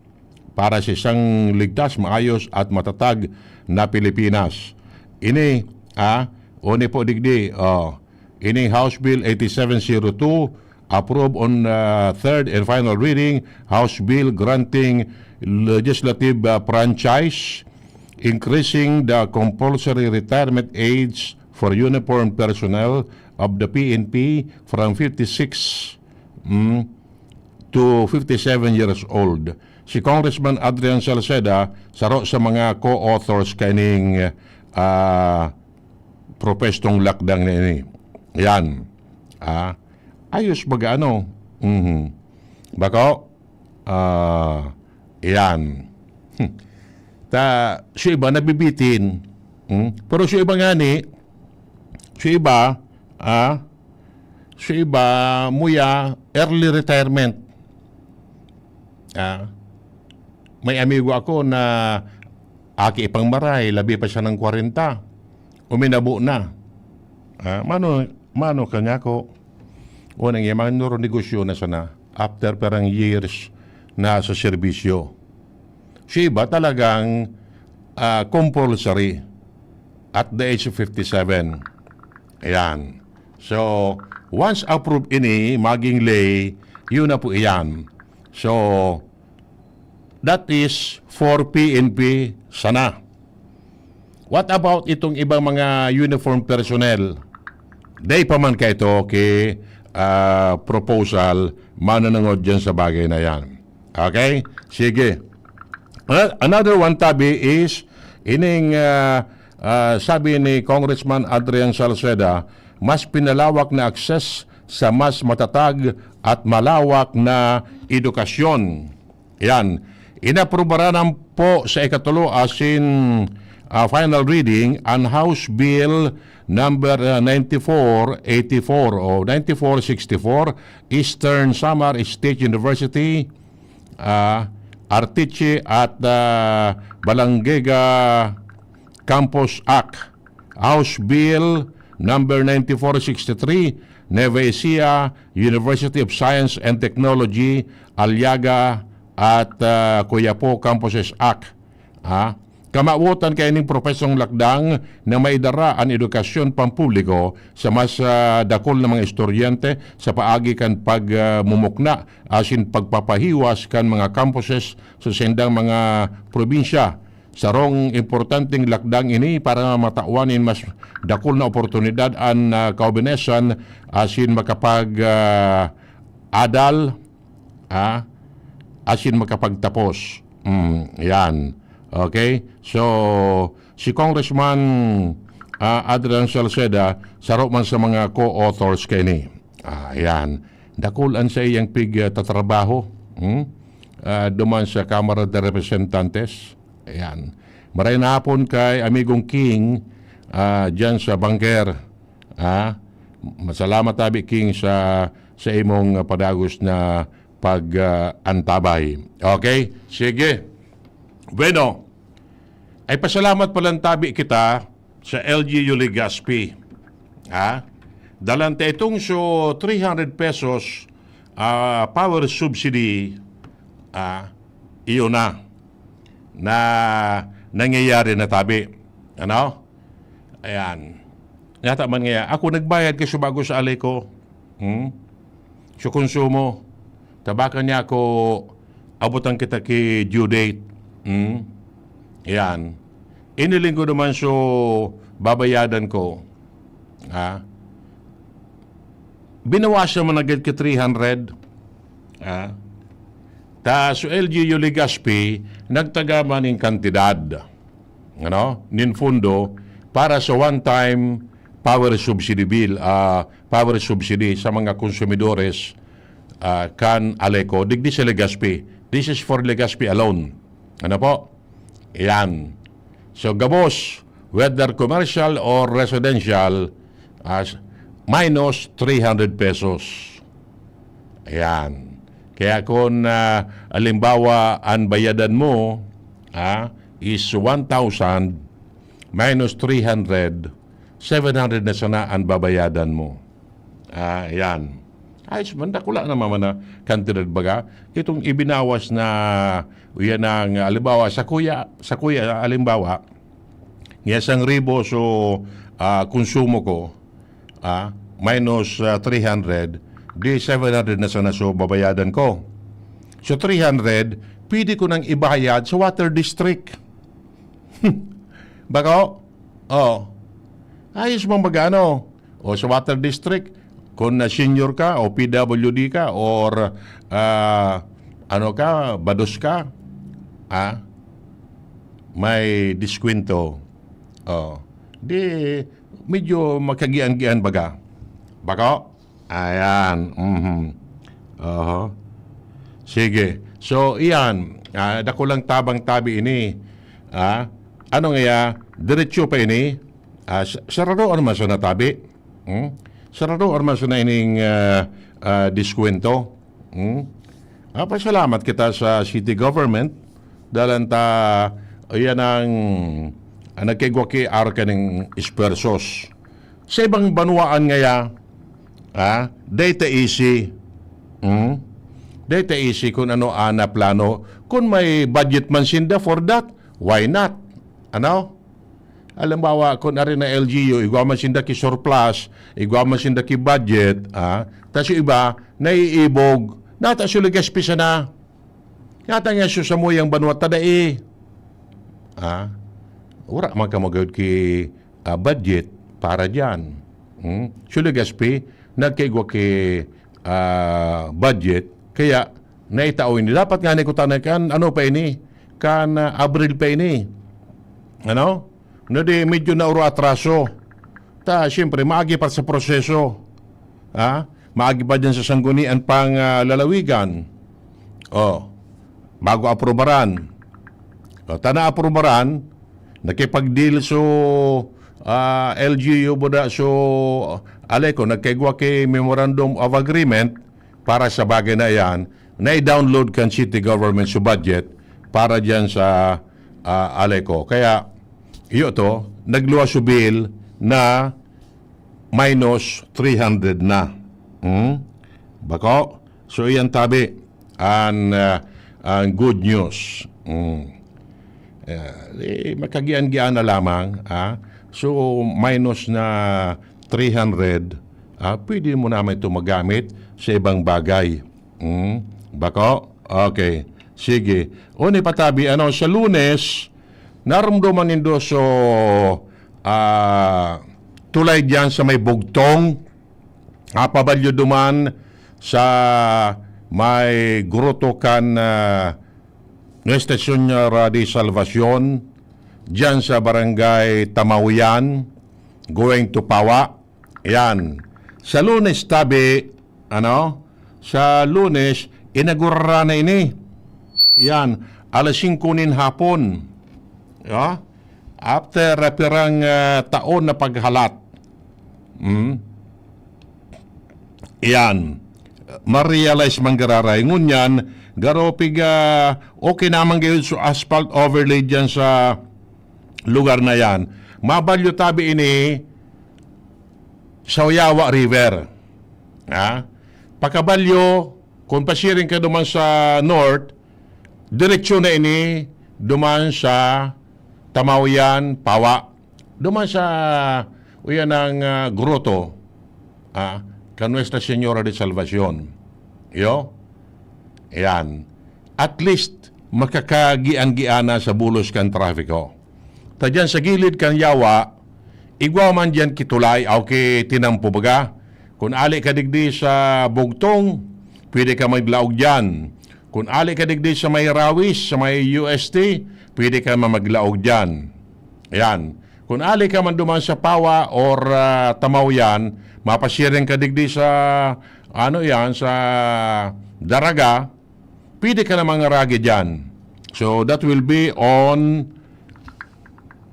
para sa isang ligtas, maayos at matatag na Pilipinas. Ini, ah, oni po digdi, oh, ining House Bill eighty-seven zero two, approved on, ah, third and final reading, House Bill granting legislative, ah, franchise, increasing the compulsory retirement age for uniformed personnel of the P N P from fifty-six, mm, to fifty-seven years old. Si Congressman Adrian Salceda, saro sa mga co-authors kaining, ah, propestong lakdang na ini. Yan. Ah, ayos baga ano? Mhm. Bako? Ah, yan. Hmm. Ta, sa iba nabibitin. Hmm? Pero sa iba nga ni, sa iba, ah, sa iba, muya, early retirement. Ah, may amigo ako na aki pang maray, labi pa siya ng kwarenta. Uminabo na. Ah, mano, mano kanya ko, unang yaman, nuro negosyo na sana after perang years na sa serbisyo. Sa iba talagang, ah, compulsory at the age of fifty-seven. Ayan. So, once approved ini, maging ley, yun na po iyan. So, that is for P N P sana. What about itong ibang mga uniform personnel? Dai pa man kaito ki, ah, proposal mananangod dyan sa bagay na yan. Okay? Sige. Ano-, another one, tabi, is ining, ah, ah, sabi ni Congressman Adrian Salceda, mas pinalawak na access sa mas matatag at malawak na edukasyon. Yan. Inaprubaran po sa ikatulo asin, ah, final reading ang House Bill number, ah, ninety-four eighty-four o ninety-four sixty-four, Eastern Samar State University, ah, Arteche at, ah, Balanguega Campus Act, House Bill number ninety-four sixty-three, Nueva Ecija University of Science and Technology, Aliaga at, ah, Copiapo Campuses Act. Ha? Kamawotan kaining propesong lakdang na maidara an edukasyon pampubliko sa mas, ah, dakul na mga estudyante sa paagi kan pag, ah, mumukna asin pagpapahiwas kan mga campuses sa sindang mga probinsya. Sarong importanteng lakdang ini para matawan nin mas dakul na oportunidad an, ah, kaubenesan asin makapag, ah, adal, ah, asin makapagtapos. Mm, yan. Okay? So, si Congressman, ah, Adrian Salceda, saro man sa mga co-authors kaini. Ah, yan. Dakul an saiyang pig, ah, tatrabaho. Hmm? Ah, duman sa Kamara de Representantes. Ayan. Maray na hapon kay amigong King, ah, dyan sa Bangker. Ah, masalamat tabi, King, sa, sa imong padagos na pag, ah, antabay. Okay? Sige. Bueno, ay pasalamat palan tabi kita sa L G U Legazpi. Ha? Dalan ta itong so three hundred pesos, ah, power subsidy, ah, iyo na, na nangyayari na tabi. Ano? Ayan. Yata man nga, ako nagbayad ka sa bago sa Aleco. Hmm? Sa konsumo. Tabakan niya ako, abutan kita ki due date. Hmm? Ayan. Iniling ko naman so babayadan ko. Ha? Binawasan mo na gid ki three hundred. Ha? Ta so L G U Legazpi, nagtaga man nin kantidad, ano, nin fundo para sa one-time power subsidy bill, ah, power subsidy sa mga konsumidores, ah, kan Aleco, digdi sa Legazpi. This is for Legazpi alone. Ano po? Yan. So, gabos, whether commercial or residential, as minus three hundred pesos. Ayan. Kaya kung, ah, halimbawa, ang bayadan mo, ah, is one thousand minus three hundred, seven hundred na sana ang babayadan mo. Ah, yan. Ayos man, dakula naman man na kantidad baga. Itong ibinawas na, yan ang, halimbawa, sa kuya, sa kuya, halimbawa, niya sang ribo, so, ah, konsumo ko, ah, minus, ah, three hundred, di seven hundred na sana so babayadan ko. So, three hundred, pwede ko nang ibayad sa water district. Bako? Oh. Ayos mong magano. O sa water district, kung na senior ka, o P W D ka, or, ah, ano ka, bados ka, ah, may diskwento. Oh. Di, medyo makagian-gian baga. Bako? Ayan. Mhm. Oho. Sige. So, iyan. Ah, dakulang tabang tabi ini. Ah, ano nga ya? Diretso pa ini? Ah, sa-, sarado naman sa natabi. Hmm? Sarado naman sa na ining, ah, ah, diskwento. Hmm? Ah, pasalamat kita sa city government. Dalan ta, iyan ang, ang nagkaigwa ki arka ning esfuerzos. Sa ibang banwaan ngaya, ah, data easy. Hmm? Data easy kung ano ana plano. Kung may budget man sinda for that, why not? Ano? Halimbawa, kung ari na L G U, igwa man sinda ki surplus, igwa man sinda ki budget, ah, tas yung iba, naiibog, nata sa Legazpi sana. Yata nga sa samuyang banwa ta dai. Ah, wala man ka magayod ki, ah, budget para diyan. Hmm? Sa Legazpi, nagkaigwa ki, ah, budget, kaya naitao ini. Dapat nga ni kutana kan, ano pa ini? Kan, ah, Abril pa ini. Ano? No, di medyo nauro atraso. Ta, siyempre, maagi pa sa proseso. Ha? Maagi pa dyan sa sanggunian pang, ah, lalawigan. Oh, bago aprobaran. Oh, ta na aprobaran, nakipag-deal so, ah, L G U buda so Aleco, nagkaigwa ki Memorandum of Agreement para sa bagay na iyan, na i-download kan city government so budget para dyan sa, ah, Aleco. Kaya, iyo to, nagluwas so bill na minus three hundred na. Hmm? Bako? So, iyan tabi, an, ah, an good news. Hmm. Eh, eh, makagian-gian na lamang, ah. So, minus na three hundred, ah, pwede mo naman ito magamit sa ibang bagay. Hmm? Bako? Okay. Sige. Uni patabi, ano, sa Lunes, narumduman nindo so, ah, tulay diyan sa may bugtong, ah, pabalyo duman sa may gruto kan, ah, Nuestra Señora de Salvacion, diyan sa Barangay Tamawian, going to Pawa. Yan. Sa Lunes, tabi, ano? Sa Lunes, inagurara na ini. Yan. Alas singko nin hapon. Ya? After, ah, pirang, ah, taon na paghalat. Hmm? Yan. Ma-realize man giraray. Ngunyan, garo piga, okay naman gayud so asphalt overlay dyan sa lugar na yan. Mabalyo tabi ini sa Uyawa River. Ha? Pakabalyo, kung pasiring ka duman sa north, Diretsyo na ini duman sa Tamaoyan, Pawa. Duman sa, uyan ang, ah, groto, ah, kan Nuestra Señora de Salvacion. Iyo? Yan. At least, makakagian-giana sa bulos kan trafiko. Ta diyan sa gilid kan yawa, igwa man diyan ki tulay, aw ki tinampo baga. Kun ali ka digdi sa Bugtong, pwede ka maglaog diyan. Kun ali ka digdi sa may Rawis, sa may U S T, pwede ka man maglaog diyan. Yan. Kun ali ka man duman sa Pawa or, ah, Tamaoyan, mapasiring ka digdi sa, ano yan, sa Daraga, pwede ka na mangaragi diyan. So, that will be on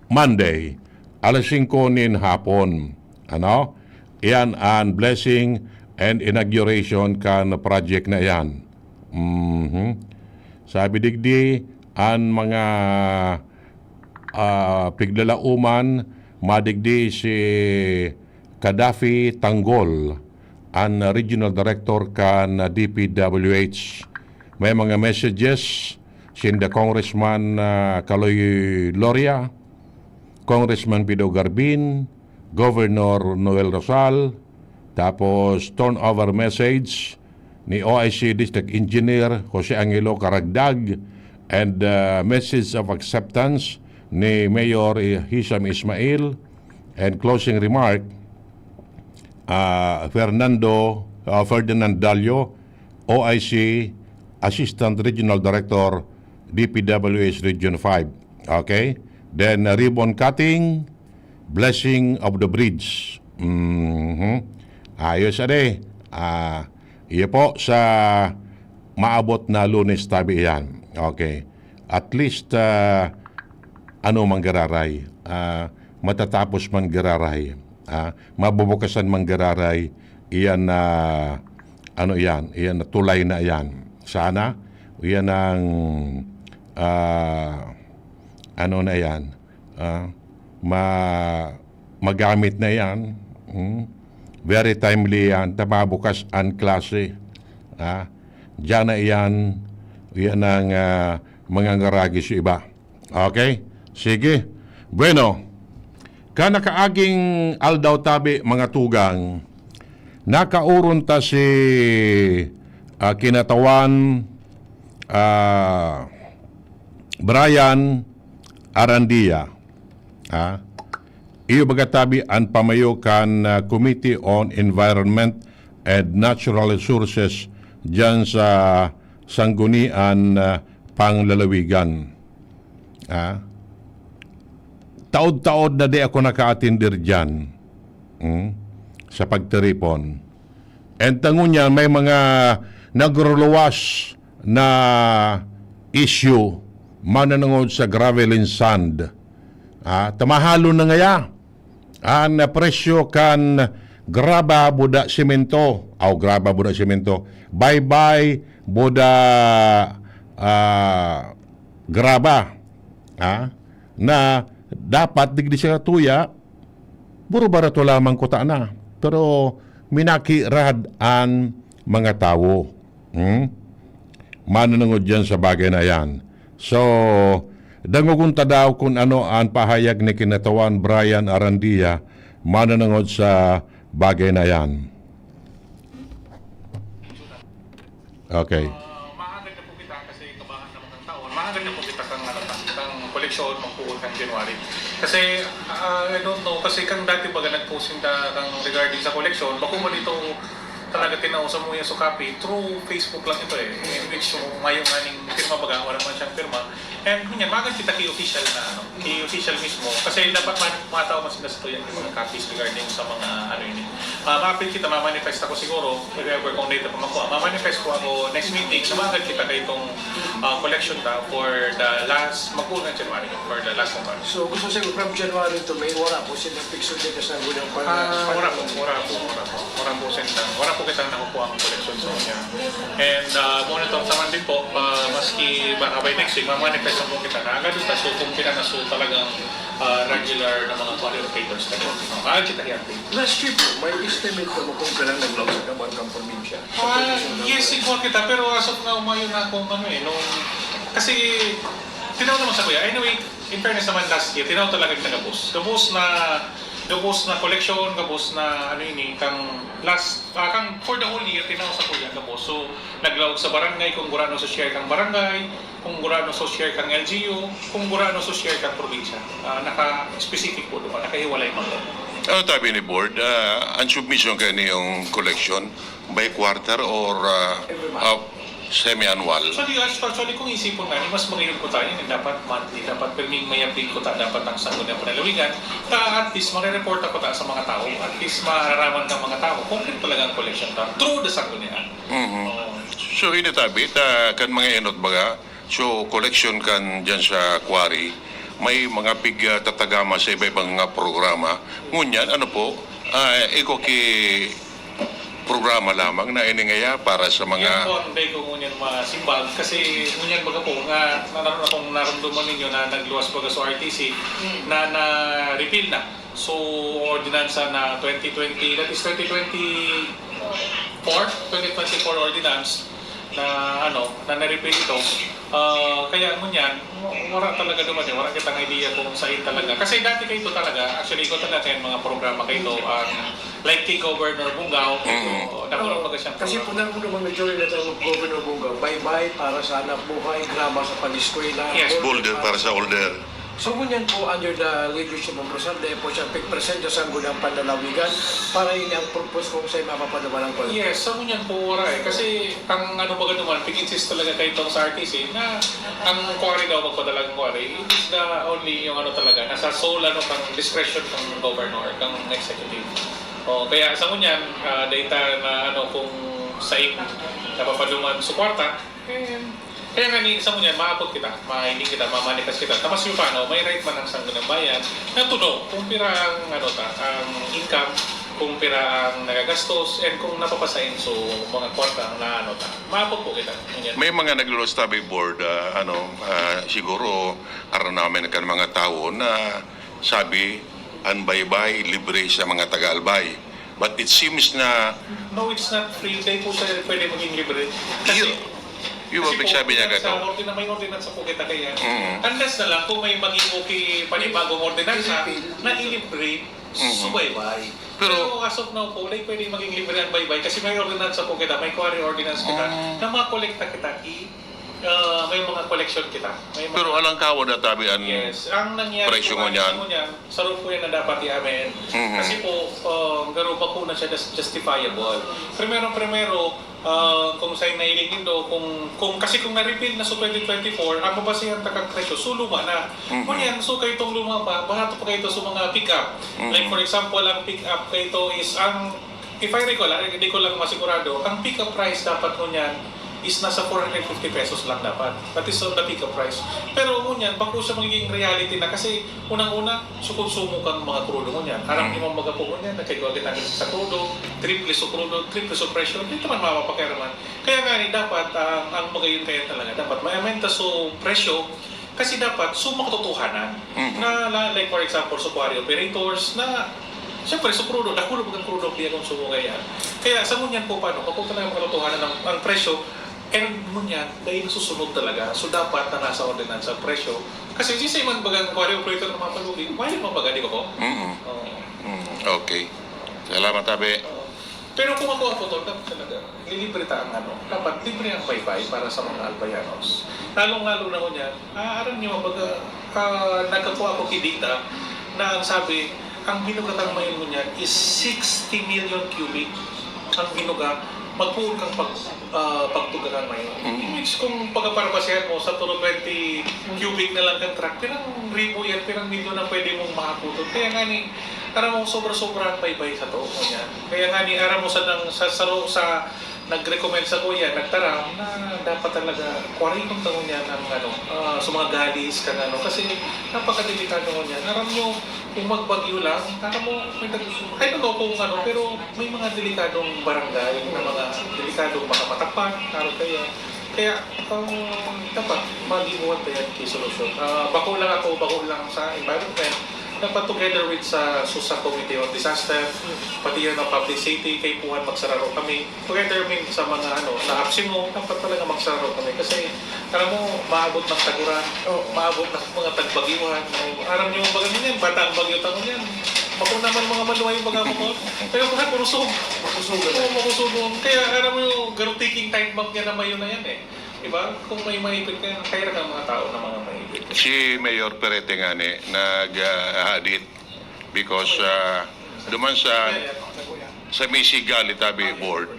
Monday, alas singko nin hapon. Ano? Iyan an blessing and inauguration kan project na iyan. Mhm. Sabi digdi, an mga, ah, piglalauman, madigdi si Gaddafi Tanggol, an regional director kan D P W H. May mga messages sinda Congressman, ah, Kaloy Loria, Congressman Pido Garbin, Governor Noel Rosal, tapos turnover message ni O I C District Engineer Jose Angelo Caragdag, and, ah, message of acceptance ni Mayor Hisham Ismail, and closing remark, ah, Fernando, ah, Ferdinand Dalio, O I C Assistant Regional Director, D P W H Region five. Okay? Then, uh, ribbon cutting, blessing of the bridge. Mhm. Ayos, ade. Ah, iyo po sa maabot na Lunes tabi iyan. Okay. At least, ah, ano man gararay, ah, matatapos man gararay, ah, mabubukasan man gararay, iyan na, ano iyan, iyan na tulay na iyan. Sana, iyan ang, ah, ano na iyan, ah, ma-, magamit na iyan. Hmm? Very timely iyan, ta mabukas an klase. Ah, diyan na iyan, iyan ang, ah, mangangaragi sa iba. Okay? Sige. Bueno, kan nakaaging aldaw tabi, mga tugang, nakaoron ta si, ah, Kinatawan, ah, Brian Arandia. Ah, iyo baga tabi an pamayo kan, ah, Committee on Environment and Natural Resources diyan sa Sangguniang, ah, Panglalawigan. Ah, taod-taod na di ako nakaatender diyan, hmm, sa pagtiripon. And ta ngunyan, may mga nagruluwas na issue mananungod sa gravel and sand. Ah, ta mahalon na ngaya an presyo kan graba buda semento, aw graba buda semento, baybay buda, ah, graba, ah, na dapat digdi siya tuya, puro barato lamang kuta na. Pero minakirad an mga tawo. Hmm? Manunungod yan sa bagay na yan. So, dangogon ta daw kun ano an pahayag ni Kinatawan Brian Arandia manunungod sa bagay na yan. Okay. Ah, mahagad na po kita kasi kabahan naman ng taon. Mahagad na po kita kang, ano, kang koleksyon, magpuon kang January. Kasi, ah, I don't know, kasi kang dati baga nag-posting ta kang regarding sa koleksyon, bako mo dito talaga tinao sa mga so copy through Facebook lang ito eh. In which, so, mayo nga ning pirma baga, wala man siyang pirma. And yun yan, magad kita kay official na, ano, kay official mismo. Kasi dapat ma-, matao man sila sa tuyan yung mga copies regarding sa mga, ano yun eh. Ah, maapil kita, mamanifest ako siguro, if ever kung dito pa makuha. Mamanifest ko ako next meeting, sa magad kita kay itong, ah, collection ta for the last, magkuha ng January, for the last of March. So, gusto siya from January to May, wala po sila fixed date sa unang pag- Ah, wala po, wala po, wala po. Wala po sila, wala po kita nakukuha ang collection sa kanya. And, ah, monitor naman din po, ah, maski baka by next week, mamanifest po kita na agad ito. So, kung kita na so talagang, ah, regular na mga foreign traders na po. Mahal kita yan. Last year po, may isa Estimate mo kung kailan naglaog sa kaban kang probinsya? Sa Ah, probinsya ng yes, igwa kita, pero as of now, mayo na akong ano eh, nung, kasi, tinaw naman sa kuya. Anyway, in fairness naman, last year, tinaw talaga kita gabos. Gabos na, gabos na collection, gabos na ano ini, kang last, ah, kang for the whole year, tinaw sa kuya, gabos. So, naglaog sa barangay, kung gurano sa share kang barangay, kung gurano sa share kang L G U, kung gurano sa share kang probinsya. Ah, naka-specific po doon, nakahiwalay man po. Ano tabi ni board? Ah, ang submission kayo niyong collection by quarter or ah, ah, semi-annual? Actually, actually, kung isipon nga, mas magayon ko tayo, eh, dapat monthly, dapat pirming may update ko ta, dapat ang Sangguniang Panlalawigan, ta at least marireport ako ta sa mga tao, at least mararaman ng mga tao kung ano talaga ang collection ta through the Sangguniang. Mhm. Oo. So, ini tabi, ta, kan mga enot baga, so, collection kan dyan sa quarry, may mga pig ah, tatagama sa iba-ibang nga programa. Ngunyan, ano po, ah, iko ki programa lamang na ini ngaya para sa Yan mga po ang dai ko ngunyan masimbag. Kasi ngunyan baga po, nga naroon akong naramdaman ninyo na nagluwas baga sa R T C na na-repeal na. So, ordinansa na twenty twenty, that is twenty twenty-four, twenty twenty-four ordinance na ano, na na-repeal ito. Ah, kaya ngunyan, wala talaga duman eh, wala kitang idea kung saan talaga. Kasi dati kayo ito talaga, actually ko talaga kaya mga programa kayo ito, ang like kay Governor Bungao, Mm. o, nakulang baga siyang Kasi po programa. nang naman majority na itong Governor Bungao, bye-bye para sa hanap buhay, grama sa pag-eskwela, Yes. Boulder para sa older. So, ngunyan po, under the leadership of Rosal, dahil po siya pigpresenta sa Sangguniang Panlalawigan para ini ang purpose kung saan mapapaduman ang pag- Yes, sa ngunyan po, wala eh. Kasi ang ano baga naman, pig-insist talaga kay itong sa R T C na ang quarry daw magpadala ng quarry. It is the only yung ano talaga, nasa sole ano, kang discretion kang governor, kang executive. O, kaya sa ngunyan, ah, data na ano kung sa napapaduman sa kwarta, eh, kaya nga ni sa ngunyan, maapot kita, mahiling kita, mamanifest kita. Tapos yung paano, may right man ang Sangguniang Bayan na to know kung pira ang, ano ta, ang income, kung pira ang nagagastos, and kung napapasain so mga kwarta na ano ta. Maapot po kita. Ngunyan. May mga nagluluwas tabi board, ah, ano, ah, siguro aram namin kan mga tao na sabi, ang baybay libre sa mga taga-Albay. But it seems na No, it's not free. Dahil po siya pwede maging libre. Kasi, Yun. Yung kasi ibig po, sabi niya, ordinansa, gato. ordina-, may ordinansa po kita kaya. Mm. Unless na lang kung may maging okay panibagong ordinansa na ilibre, Mhm. subaybay. Pero- Pero, as of now po, like, pwede maging libre ang baybay kasi may ordinansa po kita, may quarry ordinance kita, Mm. na makolekta kita, i, ah, may mga collection kita. May mga Pero alang kawa na tabi ang Yes, ang nangyari presyo po mo nga, niyan? Ano niyan, sarong po yan na dapat i-amend. Mhm. Kasi po, uh, garo pa po na siya jus- justifiable. Primero-primero, ah, kung sa'yo nailing nindo, kung, kung, kasi kung na-repeal na sa twenty twenty-four, ang mabasihan ta kang presyo, so luma na. Mhm. Ngunyan, so kayo itong luma pa, barato pa kayo ito sa mga pick-up. Mhm. Like for example, ang pick-up kayo ito is ang, if I recall, ah, hindi ko lang masigurado, ang pick-up price dapat ngunyan is nasa four hundred fifty pesos lang dapat. That is on the pick-up price. Pero ngunyan, bako siya magiging reality na kasi unang-una, so konsumo kang mga krudo ngunyan. Aram Mm. niyo mga po ngunyan, nagkagawa kita sa krudo, triple so krudo, triple so presyo, hindi naman mapapakiaraman. Kaya nga ni, dapat ang, ang magayon kaya talaga, dapat may amenta so presyo, kasi dapat so makatotohanan. Mhm. Na, na, like for example, so quarry operators na, siyempre, so krudo, dakulo bagang krudo ang piyakonsumo kaya. Kaya sa ngunyan po, paano? Kapag talaga makatotohanan ang, ang presyo, and ngunyan, dahil nasusunod talaga. So dapat na nasa ordinansa ang presyo. Kasi sisay man bagang quarry operator na mapalugi, may mabaga, di ba po? Mm. Oo. Mm. Okay. Salamat, tabi. Oo. Pero kung ako, ako to, dapat talaga, lilibre ta ang ano, dapat libre ang baybay para sa mga Albayanos. Lalong-lalo na ko niyan, ah, aram niyo, baga, ah, nagkakuha ako ki data na ang sabi, ang binuga kang mayon ngunyan is sixty million cubic ang binuga, magpoon kang pag, ah, pagtuga kang mayon. Mm. Which, kung pagkaparabasihan mo, sa tulo twenty cubic na lang kang truck, pirang ribo yan, pirang milyon ang pwede mong mahaputon. Kaya nga ni, aram mo, sobra-sobra ang baybay sa tao mo niyan. Kaya nga ni, aram mo, sa, nang, sa, sa, sa nag-recommend sa kuya, nagtaram na dapat talaga quarry kung taon niya ng ano, ah, sa mga galis, kang ano, kasi napakadelikado mo niyan. Aram nyo, kung magbagyo lang, aram mo, may nag-, I don't know kung ano, pero may mga delikadong barangay na mga delikadong mga matapan, aram kaya. Kaya, um, dapat magibuhat na yan kay solusyon. Ah, bako lang ako, bako lang sa environment, Dapat together with sa SOSA Committee on Disaster, pati yan ang publicity, kaipuhan magsararo kami. Together with sa mga ano, sa APSEMO, dapat talaga magsararo kami. Kasi, alam mo, maabot ng taguran, Oo. maabot ng mga tagbagyuhan. Alam niyo ba ganyan yan? Bata ang bagyo taon yan. Bako naman mga maluhay baga mo ko. Kaya mga kurusog. Makusugan. Oo, makusugon. Kaya alam mo yung garo-taking time bomb yan na mayo na yan eh. Diba? Kung may maipit ka, kaya ka mga tao na mga maipit. Si Mayor Perete nga ni, nag-aadit because ah, duman sa sa Misigal Itabi Board,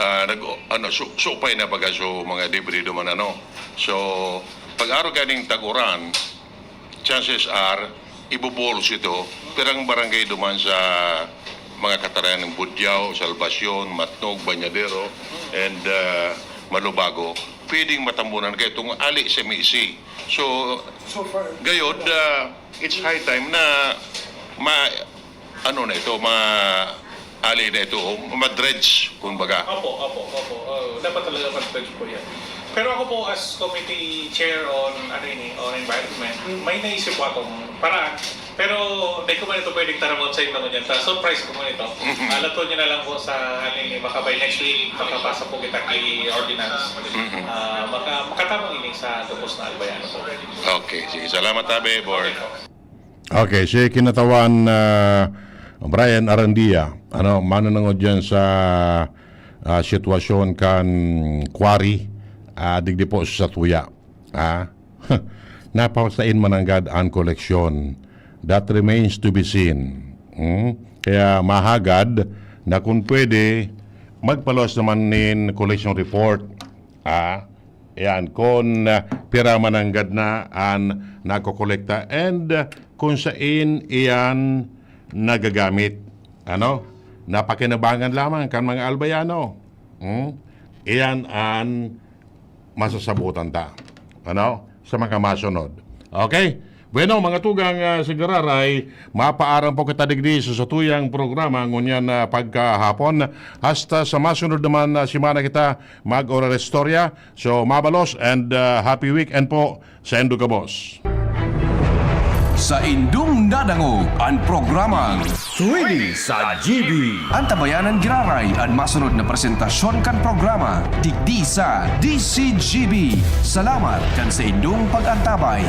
ah, nag ano su, supay na baga so mga debris duman ano. So pag-aro kaning taguran, chances are ibubulos ito. Pirang barangay duman sa mga katarayan ng Budyao, Salvacion, Matnog, Bañadero, and ah, Malubago, pwedeng matambunan kay itong ali sa Misi. So, So far, gayod, ah, it's high time na ma ano na ito, ma ali na ito, o ma-dredge, kumbaga. Opo, opo, opo. Oh, dapat talaga mag-dredge po yan. Pero ako po as committee chair on ano yun, eh, on environment, may naisip po akong paraan. Pero hindi ko man ito pwedeng taramon sa inyo ngunyan. Ta surprise ko man ito. Alaton niyo na lang po sa ano yun, eh, baka by next week makapasa po kita kay ordinance. Ah, maka makatabang ini sa gabos na Albayano po. Okay, sige. Salamat, Tabi, Board. Okay po. Okay, si Kinatawan ah, Brian Arandia, ano, manunungod dyan sa ah, sitwasyon kan quarry ah, digdi po sa Satuya. Ah? Napasain mananggad an koleksyon. That remains to be seen. Hmm? Kaya mahagad na kung pwede, magpaluwas naman nin collection report. Ah? Yan, kung ah, pira mananggad na an nakokolekta and ah, kung sain iyan nagagamit. Ano? Napakinabangan lamang kan mga Albayano. Hmm? Iyan an masasabutan ta. Ano? Sa mga masunod. Okay? Bueno, mga tugang ah, sa giraray, mapaaram po kita digdi sa satuyang programa ngunyan na pagkahapon. Hasta sa masunod naman na semana kita mag-orarestorya. So, mabalos and ah, happy weekend po sa Indugabos. Sa indong nadangog an programang Swede sa G B. Antabayanan giraray an masunod na presentasyon kan programa digdi sa D C G B. Salamat kan sa indong pag-antabay.